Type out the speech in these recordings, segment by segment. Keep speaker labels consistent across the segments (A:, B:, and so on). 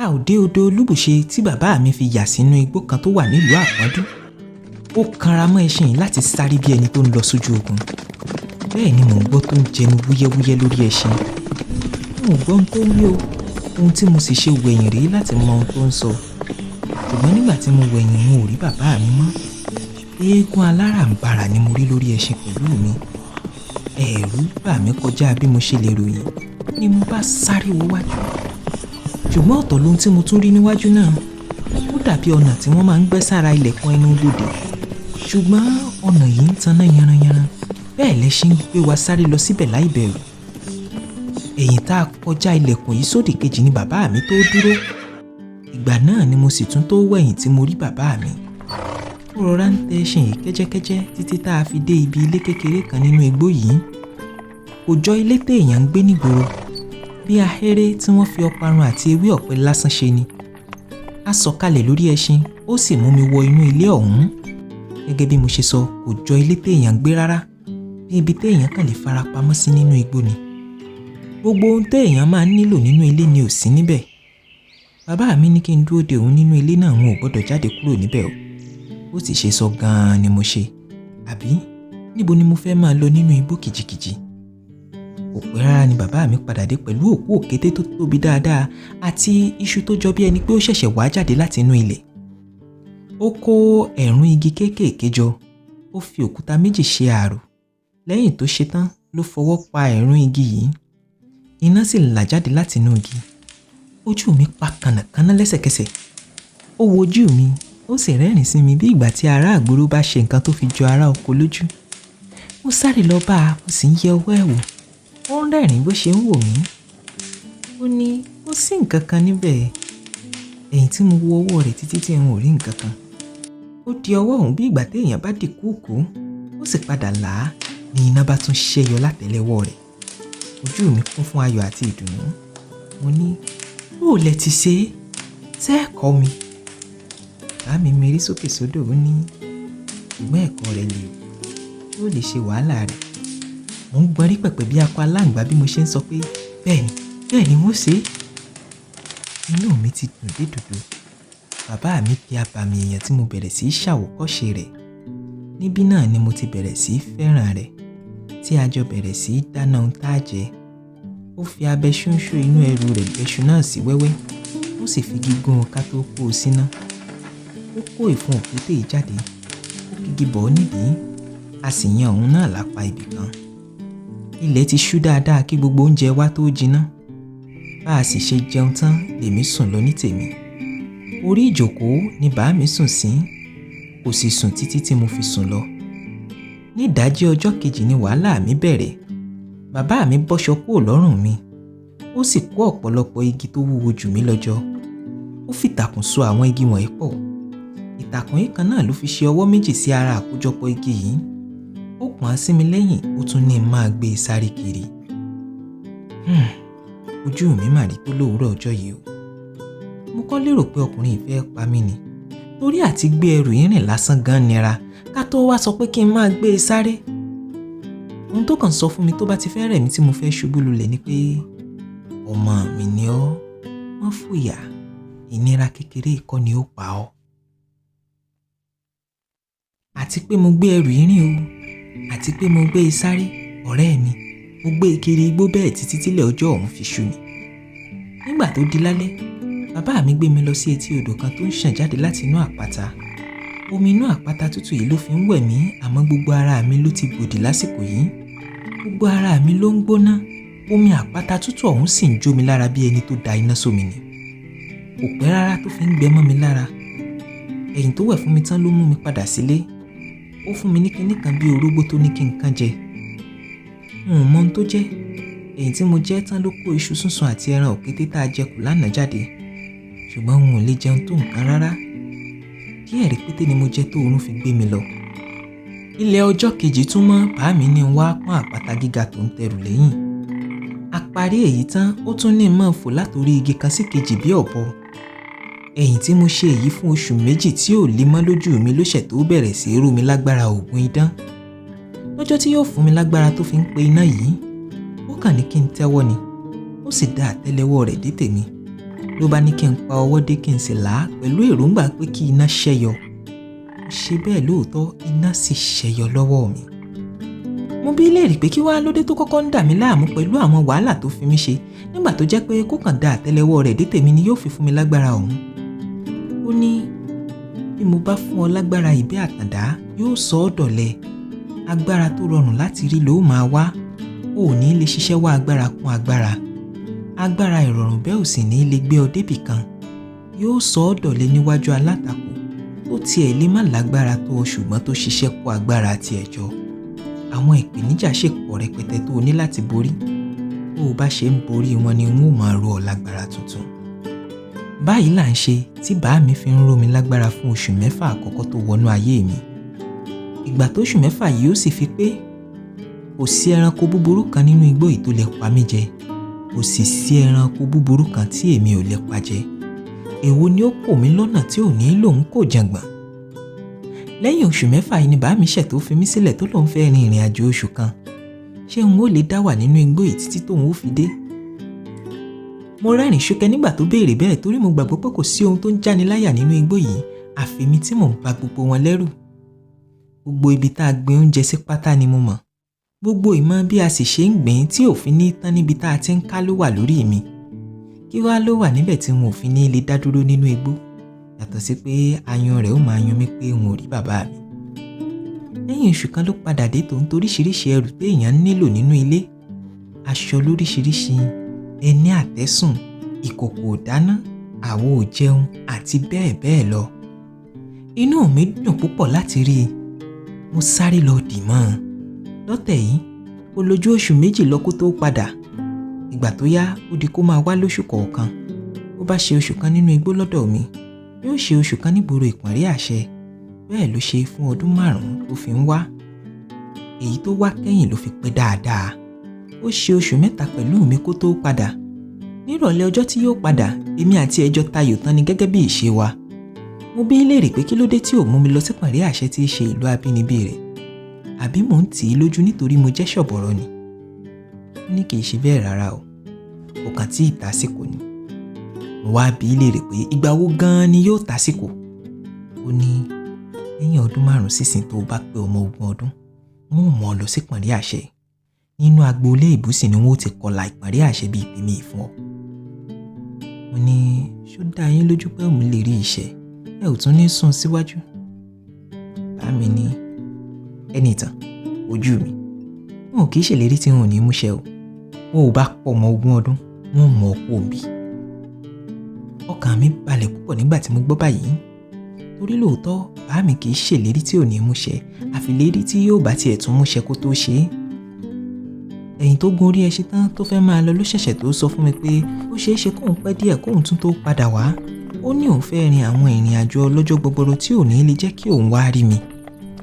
A: A ò dé odò Olúbùṣe tí bàbá mi fi yà sínú igbó kan tó wà nílùú Àpọ́ndú. Ó kanra mọ́ ẹṣin yìí láti sáré bí ẹni tó ń lọ sójú ogun. Bẹ́ẹ̀ ni mò ń gbọ́ tó ń jẹnu wúyẹ́wúyẹ́ lórí ẹṣin. N ò gbọ́ ohun tó ń wí o. Ohun tí mo sì ṣe wẹ̀yìn rèé láti mọ ohun tó ń sọ. Ṣùgbọ́n nígbà tí mo wẹ̀yìn, n ò rí bàbá mi mọ́. Eégún aláràǹbarà ni mo rí lórí ẹṣin pẹ̀lú mi. Ẹ̀rù bà mí kọjá bí mo ṣe lè ròyìn ni mo bá sáré wo wájú. Ṣùgbọ́n ọ̀tọ̀ lohun tí mo tún rí níwájú náà. Ó dàbí ọ̀nà tí wọ́n máa ń gbẹ́ sára ilẹ̀kùn ẹnu bodè. Ṣùgbọ́n ọ̀nà yìí ń taná yanranyanran. Bẹ́ẹ̀ lẹṣin ń gbé wa sáré lọ síbẹ̀ láì bẹ̀rù. Ẹ̀yìn tá a kọjá ilẹ̀kùn yìí sódì kejì ni bàbá mi tó dúró. Ìgbà náà ni mo sì tún tó wẹ̀yìn tí mo rí bàbá mi. Ó rọra ń tẹ ẹṣin yìí kẹ́jẹ́kẹ́jẹ́ títí tá a fi dé ibi ilé kékeré kan nínú igbó yìí. Kò jọ ilé téèyàn ń gbé nígboro. Bí ahéré tí wọ́n fi ọparun àti ewé ọ̀pẹ lásán ṣe ni. A sọ̀kalẹ̀ lórí ẹṣin, ó sì mú mi wọ inú ilé ọ̀hún. Gẹ́gẹ́ bí mo ṣe sọ, kò jọ ilé téèyàn ń gbé rárá. Bí ibi téèyàn kàn lè fara pamọ́ sí nínú igbó ni. Gbogbo ohun téèyàn máa ń nílò nínú ilé ni ò sí níbẹ̀. Bàbá mi ní kí n dúró de òun nínú ilé náà, n ò gbọ́dọ̀ jáde kúrò níbẹ̀ o. Ó sì ṣe sọ gan-an ni mo ṣe. Àbí níbo ni mo fẹ́ máa lọ nínú igbó kìjikìji? Kò pẹ́ rárá ni bàbá mi padà dé pẹ̀lú òkú òkété tó tóbi dáadáa àti iṣu tó jọ bí ẹni pé ó ṣẹ̀ṣẹ̀ wá jáde láti inú ilẹ̀. Ó kó ẹ̀rún igi kéékèèké jọ, ó fi òkúta méjì ṣe ààrò. Lẹ́yìn tó ṣe tán ló fọwọ́ pa ẹ̀rún igi yìí. Iná sì là jáde láti inú igi. Ojú mi pa kànnàkànnà lẹ́sẹ̀kẹsẹ̀. Ó wo ojú mi, ó sì rẹ́rìn sí mi bí ìgbà tí ará àgbòrò bá ṣe nǹkan tó fi jọ ará oko lójú. Mo sáré lọ bá a, mo sì ń yẹ ọwọ́ ẹ̀ wò. Ó ń rẹ́rìn bó ṣe ń wò mí. Ó ní kò sí nǹkan kan níbẹ̀. Ẹ̀yìn tí mo wo ọwọ́ rẹ̀ títí tí n ò rí nǹkan kan. Ó di ọwọ́ òun bí ìgbà téèyàn bá di kúùkù, ó sì padà là á ní iná bá tún ṣẹ́yọ látẹ́lẹwọ́ rẹ̀. Ojú mi kún fún ayọ̀ àti ìdùnnú. Mo ní, bó o lẹ ti ṣe é? Ṣé ẹ kọ́ mi? Bàbá mi mirí sókè sódò, ó ní, ṣùgbọ́n ẹ̀kọ́ rẹ̀ le o, ó lè ṣe wàhálà rẹ̀. Mo ń gbọ́n rí pẹ̀pẹ̀ bí akọ aláǹgbá bí mo ṣe ń sọ pé bẹ́ẹ̀ni, bẹ́ẹ̀ni wọ́n ṣe é. Inú mi ti dùn dé dòdò. Bàbá mi di abàmì èèyàn tí mo bẹ̀rẹ̀ sí í ṣàwòkọ́ṣe rẹ̀. Níbí náà ni mo ti bẹ̀rẹ̀ sí í fẹ́ràn rẹ̀, tí a jọ bẹ̀rẹ̀ sí í dáná ohun tá a jẹ. Ó fi abẹ ṣúnṣú inú ẹrù rẹ̀ bẹ́ṣu náà sí wẹ́wẹ́, ó sì fi gígùn ká tó kó o síná. Ó kó ìfun òkété yìí jáde, ó kígi bọ̀ ọ́ nídìí, a sì yan òun náà lápá ibì kan. Ilẹ̀ ti ṣú dáadáa kí gbogbo oúnjẹ wa tó jiná. Bá a sì ṣe jẹun tán lèmi sùn lọ ní tèmi. Orí ìjòkó ni bàá mi sùn sí, kò sì sùn títí tí mo fi sùn lọ. Ní ìdájí ọjọ́ kejì ni wàhálà mi bẹ̀rẹ̀. Bàbá mi bọ́ṣọ kúrò lọ́rùn mi, ó sì kó ọ̀pọ̀lọpọ̀ igi tó wúwo jù mí lọ jọ. Ó fi ìtàkùn so àwọn igi wọ̀nyí pọ̀. Ìtàkùn yìí kan náà ló fi ṣe ọwọ́ méjì sí ara àkójọpọ̀ igi yìí. Ó pọ̀n sí mi lẹ́yìn, ó tún ní máa gbé e sáré kiri. Ojú mi mà rí tó lówùúrọ̀ ọjọ́ yìí o. Mo kọ́ lérò pé ọkùnrin yìí fẹ́ pa mí ni. Torí àti gbé ẹrù yìí rìn lásán gan nira ká tó wá sọ pé kí n máa gbé e sáré. Ohun tó kàn sọ fún mi tó bá ti fẹ́ rẹ̀ mí tí mo fẹ́ ṣubú lulẹ̀ ni pé ọmọ mi ni ọ́, wọ́n fòyà, ìnira kékeré kọ́ ni ó pa ọ́. Àti pé mo gbé ẹrù yìí rìn o, àti pé mo gbé e sáré, ọ̀rẹ́ mi, mo gbé e kiri igbó bẹ́ẹ̀ títí tílẹ̀ ọjọ́ ọ̀hún fi ṣú ni. Nígbà tó di lálẹ́, bàbá mi gbé mi lọ sí etí odò kan tó ń ṣàn jáde láti inú àpáta. Omi inú àpáta tútù yìí ló fi ń wẹ̀ mí, àmọ́ gbogbo ara mi ló ti gbòdì lásìkò yìí. Gbogbo ara mi ló ń gbóná. Omi àpáta tútù ọ̀hún sì ń jó mi lára bí ẹni tó da iná sómi ni. Kò pẹ́ rárá tó fi ń gbẹ mọ́ mi lára. Ẹ̀yìn tó wẹ̀ fún mi tán ló mú mi padà sílé. Ó fún mi ní kinní kan bí orógbó tó ní kí n kán jẹ. N ò mọ ohun tó jẹ́. Ẹ̀yìn tí mo jẹ tán ló kó iṣu súnsun àti ẹran òkété tá a jẹ kù lánàá jáde. Ṣùgbọ́n n ò lè jẹun tó nǹkan rárá. Díẹ̀ rí pété ni mo jẹ tó oorun fi gbé mi lọ. Ilẹ̀ ọjọ́ kejì tún mọ́, bàá mi ní n wá pọ́n àpáta gíga tó ń tẹrù lẹ́yìn. A parí èyí tán, ó tún ní mọ́ fò látorí igi kan sí kejì bí ọ̀bọ. Ẹ̀yìn tí mo ṣe èyí fún oṣù 2 tí ò lè mọ́ lójú mi ló ṣẹ̀ tó bẹ̀rẹ̀ sí rú mi lágbára ògùn idán. Lọ́jọ́ tí yóò fún mi lágbára tó fi ń pe iná yìí, ó kàn ní kí n tẹ́wọ́ ni, ó sì da àtẹ́lẹwọ́ rẹ̀ dé tèmi. Ló bá ní kí n pa ọwọ́ dé kí n sì là á pẹ̀lú èròǹgbà pé kí iná ṣẹ́yọ. Ó ṣe bẹ́ẹ̀ lóòótọ́, iná sì ṣẹ́yọ lọ́wọ́ mi. Mo bi léèrè pé kí wá lóde tó kọ́kọ́ ń dà mí láàmú pẹ̀lú àwọn wàhálà tó fi mí ṣe nígbà tó jẹ́ pé kó kàn da àtẹ́lẹwọ́ rẹ̀ dé tèmi ni yóò fi fún mi lágbára ọ̀hún. Ó ní bí mo bá fún ọ lágbára ìbí àtàndá yóò sọ ọ́ dọ̀lẹ. Agbára tó rọrùn láti rí ló máa wá. O ò ní lè ṣiṣẹ́ wá agbára kún agbára. Agbára ìrọ̀rùn bẹ́ẹ̀ ò sì ní lè gbé ọ débì kan. Yóò sọ ọ́ dọ̀lẹ níwájú alátakò tó tiẹ̀ lè má lágbára tó o ṣùgbọ́n tó ṣiṣẹ́ kó agbára tiẹ̀ jọ. Àwọn ìpèníjà ṣe pọ̀ rẹpẹtẹ tó o ní láti borí. Bó o bá ṣe ń borí wọn ni wọn ó máa ró ọ lágbára tuntun. Báyìí là ń ṣe tí bàá mi fi ń ró mi lágbára fún oṣù 6 àkọ́kọ́ tó wọnú ayé mi. Ìgbà tó oṣù 6 yìí ó sì fi pé kò sí ẹranko búburú kan nínú igbó yìí tó lè pa mí jẹ. Kò sì sí ẹranko búburú kan tí èmi ò lè pa jẹ. Èwo ni ó kò mí lọ́nà tí ò ní lòun kò jàngbọ̀n? Lẹ́yìn oṣù 6 yìí ni bàá mi ṣẹ̀ tó fi mí sílẹ̀ tó lòun fẹ́ rin ìrìn àjò oṣù kan. Ṣé n ó lè dá wà nínú igbó yìí títí tóun ó fi dé? Mo rẹ́rìn ṣúkẹ́ nígbà tó béèrè bẹ́ẹ̀ torí mo gbàgbọ́ pé kò sí ohun tó ń jáni láyà nínú igbó yìí àfi mi tí mò ń ba gbogbo wọn lẹ́rù. Gbogbo ibi tá a gbin oúnjẹ sí pátá ni mo mọ̀. Gbogbo ìmọ̀ bí a sì ṣe ń gbìn tí òfin ní tán níbi tá a ti ń ká ló wà lórí mi. Kí wá ló wà níbẹ̀ tí n ò fi ní lè dá dúró nínú igbó? Yàtọ̀ sí pé ayun rẹ̀ ó máa yún mi pé n ò rí bàbá mi. Lẹ́yìn oṣù kan ló padà dé tòun toríṣiríṣi ẹrù téèyàn nílò nínú ilé. Aṣọ lóríṣiríṣi, ẹní àtẹ́sùn, ìkòkò ìdáná, àwo ìjẹun àti bẹ́ẹ̀ bẹ́ẹ̀ lọ. Inú mi dùn púpọ̀ láti rí i. Mo sáré lọ dì mọ́ ọn. Lọ́tẹ̀ yìí, ó lójú oṣù 2 lọ kó tó padà. Ìgbà tó yá, ó di kó máa wá lóṣù kọ̀ọ̀kan. Ó bá ṣe oṣù kan nínú igbó lọ́dọ̀ mi, yóò ṣe oṣù kan nígboro Ìpọ̀nrí Àṣẹ. Bẹ́ẹ̀ ló ṣe fún ọdún 5 tó fi ń wá. Èyí tó wá kẹ́yìn ló fi pẹ́ dáadáa. Ó ṣe oṣù 3 pẹ̀lú mi kó tó padà. Nírọ̀lẹ́ ọjọ́ tí yóò padà, èmi àti ẹjọ́ tayò tán ni gẹ́gẹ́ bí ìṣe wa. Mo bi léèrè pé kí ló dé tí ò mú mi lọ sí Ìpọ̀nrí Àṣẹ tí í ṣe ìlú abínibí rẹ̀. Àbí mò ń tì í lójú nítorí mo jẹ́ ṣọ̀bọ̀rọ̀ ni? Ó ní kì í ṣe bẹ́ẹ̀ rárá o. Kò kàn tí ì tásìkò ni. Mo wá bi léèrè pé ìgbà wo gan-an ni yóò tásìkò? Ó ní lẹ́yìn ọdún 5 sísìn tó bá pé ọmọ 20 ọdún, n ó mú ọ lọ sí Ìpọ̀nrí Àṣẹ. Nínú agboolé ìbúsìn ni wọ́n ó ti kọlà Ìpọ̀nrí Àṣẹ bíi tèmi fún ọ. Mo ní ṣó dá yín lójú pé òun lè rí ìṣẹ́? Ẹ ò tún ní sún síwájú. Bàá mi ní ẹni ìtàn ojú mi. N ò kì í ṣèlérí tí n ò ní múṣẹ o. Bó o bá pọ̀ ọmọ 20 ọdún, wọ́n mọ̀ ọ́ kó o bí. Ọkàn mi balẹ̀ púpọ̀ nígbà tí mo gbọ́ báyìí. Torí lóòótọ́, bàá mi kì í ṣèlérí tí ò ní múṣẹ, àfilérí tí yóò bá tiẹ̀ tún múṣẹ kó tó ṣe é. Ẹ̀yìn tó gun orí ẹṣin tán tó fẹ́ máa lọ ló ṣẹ̀ṣẹ̀ tó sọ fún mi pé ó ṣeé ṣe kóun pẹ́ díẹ̀ kóun tún tó padà wá. Ó ní òun fẹ́ rin àwọn ìrìn àjò ọlọ́jọ́ gbọgbọrọ tí ò ní lè jẹ́ kí òun wá rí mi.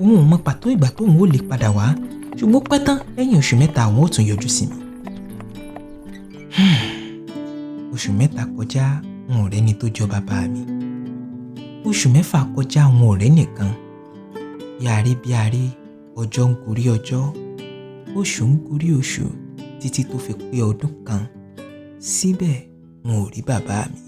A: Òun ò mọ pàtó ìgbà tóun ó lè padà wá, ṣùgbọ́n pẹ́ tán lẹ́yìn oṣù 3 àwọn ó tún yọjú sí mi. Oṣù 3 kọjá, n ò rẹ́ni tó jọ bàbá mi. Oṣù 6 kọjá, n ò rẹ́ nìkan. Bí aré bí aré, ọjọ́ ń gorí ọjọ́, oṣù ń gorí oṣù títí tó fi pé ọdún kan. Síbẹ̀ n ò rí bàbá mi.